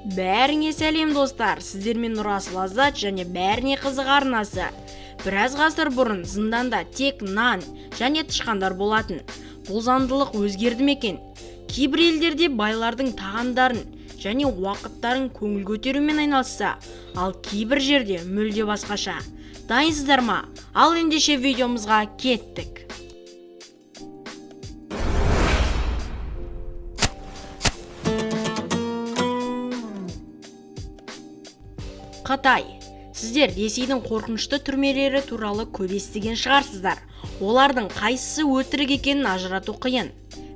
Бәріңе сәлем, достар! Сіздермен Нұрасыл Азат және «Бәріне қызық» арнасы. Біраз ғасыр бұрын зынданда тек нан және тышқандар болатын. Бұл заңдылық өзгерді ме екен? Кейбір елдерде байлардың тағамдарын және уақыттарын көңіл көтерумен айналысса, ал кейбір жерде мүлде басқаша. Дайынсыздар ма? Ал ендеше видеомызға кеттік. Қытай. Сіздер Ресейдің қорқынышты түрмелері туралы көп естіген шығарсыздар. Олардың қайсысы өтірік екенін ажырату қиын.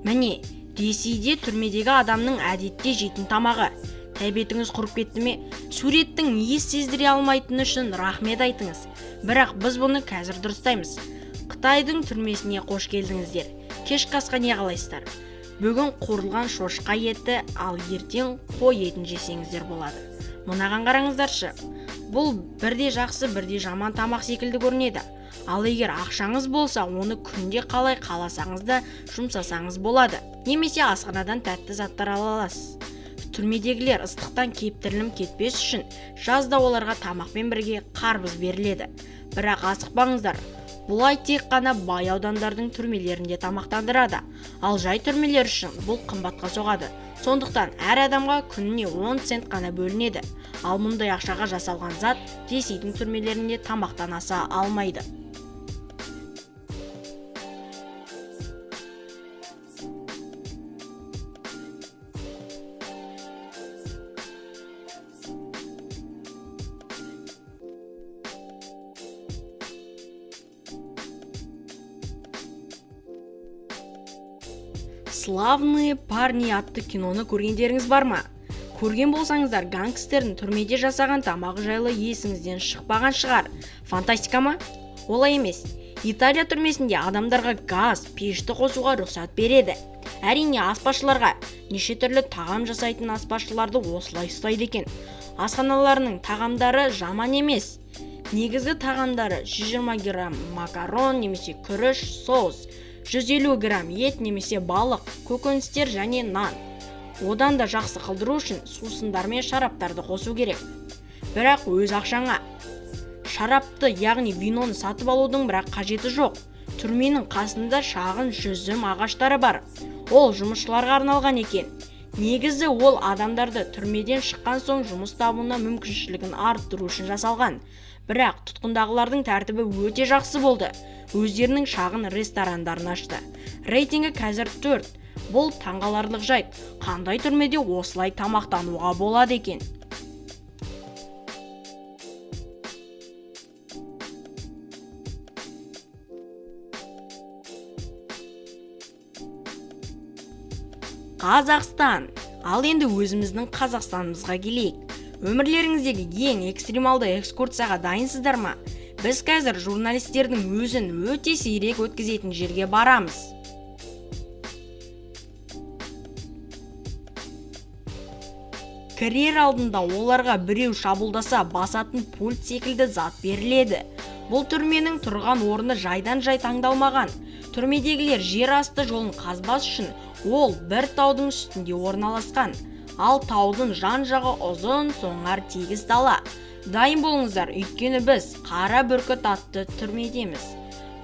Міне, Ресейде түрмедегі адамның әдетте жейтін тамағы. Тәбетіңіз құрып кетті ме? Суреттің ес сездіре алмайтыны үшін рахмет айтыңыз. Бірақ біз бұны қазір дұрыстаймыз. Қытайдың түрмесіне қош келдіңіздер. Кешкі асқа не қалайсыздар? Бүгін қуырылған шошқа еті, ал ертең қой етін жесеңіздер болады. Мынаған қараңыздаршы. Бұл бірде жақсы, бірде жаман тамақ секілді көрінеді. Ал егер ақшаңыз болса, оны күнде қалай қаласаңыз да жұмсасаңыз болады. Немесе асханадан тәтті заттар ала аласыз. Түрмедегілер ыстықтан кептірілім кетпес үшін жазда оларға тамақпен бірге қарбыз беріледі. Бірақ асықпаңыздар. Бұлай тек қана бай аудандардың түрмелерінде тамақтандырады. Ал жай түрмелер үшін бұл қымбатқа соғады. Сондықтан әр адамға күніне 10 цент қана бөлінеді. Ал мұндай ақшаға жасалған зат Ресейдің түрмелерінде тамақтан аса алмайды. «Славные парни» атты киноны көргендеріңіз бар ма? Көрген болсаңыздар, гангстердің түрмеде жасаған тамағы жайлы есіңізден шықпаған шығар. Фантастика ма? Олай емес. Италия түрмесінде адамдарға газ, пешті қосуға рұқсат береді. Әрине, аспазшыларға. Неше түрлі тағам жасайтын аспазшыларды осылай ұстайды екен. Асханаларының тағамдары жаман емес. Негізгі тағамдары 120 грамм макарон немесе күріш, соус, 150 грамм ет немесе балық, көкөністер және нан. Одан да жақсы қылдыру үшін сусындар мен шараптарды қосу керек. Бірақ өз ақшаңа. Шарапты, яғни виноны сатып алудың бірақ қажеті жоқ. Түрменің қасында шағын жүзім ағаштары бар. Ол жұмысшыларға арналған екен. Негізі ол адамдарды түрмеден шыққан соң жұмыс табуына мүмкіншілігін арттыру үшін жасалған. Бірақ тұтқындағылардың тәртібі өте жақсы болды. Өздерінің шағын ресторандарын ашты. Рейтингі қазір 4. Бұл таңғаларлық жайт. Қандай түрмеде осылай тамақтануға болады екен? Қазақстан. Ал енді өзіміздің Қазақстанымызға келейік. Өмірлеріңіздегі ең экстремалды экскурсияға дайынсыздар ма? Біз қазір журналистердің өзін өте сирек өткізетін жерге барамыз. Кірер алдында оларға біреу шабуылдаса басатын пульт секілді зат беріледі. Бұл түрменің тұрған орны жайдан жай таңдалмаған. Түрмедегілер жер асты жолын қазбас үшін ол бір таудың үстінде орналасқан. Ал таудың жан-жағы ұзын соңар тегіс дала. Дайын болыңыздар, өйткені біз Қара бүркіт атты түрмедеміз.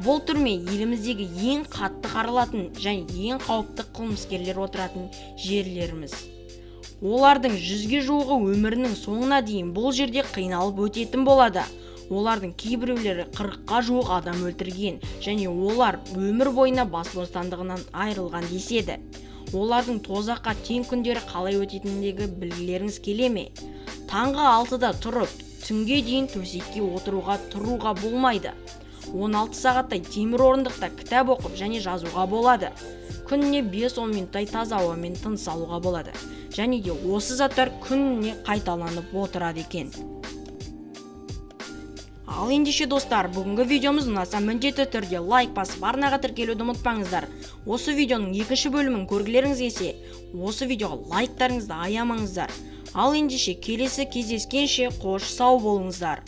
Бұл түрме еліміздегі ең қатты қаралатын және ең қауіпті қылмыскерлер отыратын жерлеріміз. Олардың 100-ге жуығы өмірінің соңына дейін бұл жерде қиналып өтетін болады. Олардың кейбіреулері 40-қа жуық адам өлтірген және олар өмір бойына бас бостандығынан айырылған деседі. Олардың тозаққа тең күндері қалай өтетіндігі білгілеріңіз келе ме? Таңғы 6-да тұрып, түнге дейін төсекке отыруға тұруға болмайды. 16 сағаттай темір орындықта кітап оқып және жазуға болады. Күніне 5-10 минуттай таза ауамен тыныс алуға болады. Және де осы заттар күніне қайталанып отырады екен. Ал ендеше, достар, бүгінгі видеомыз ұнаса, міндетті түрде лайк басып, арнаға тіркелуді ұмытпаңыздар. Осы видеоның екінші бөлімін көргілеріңіз келсе, осы видеоға лайктарыңызды аямаңыздар. Ал ендеше келесі кездескенше қош сау болыңыздар.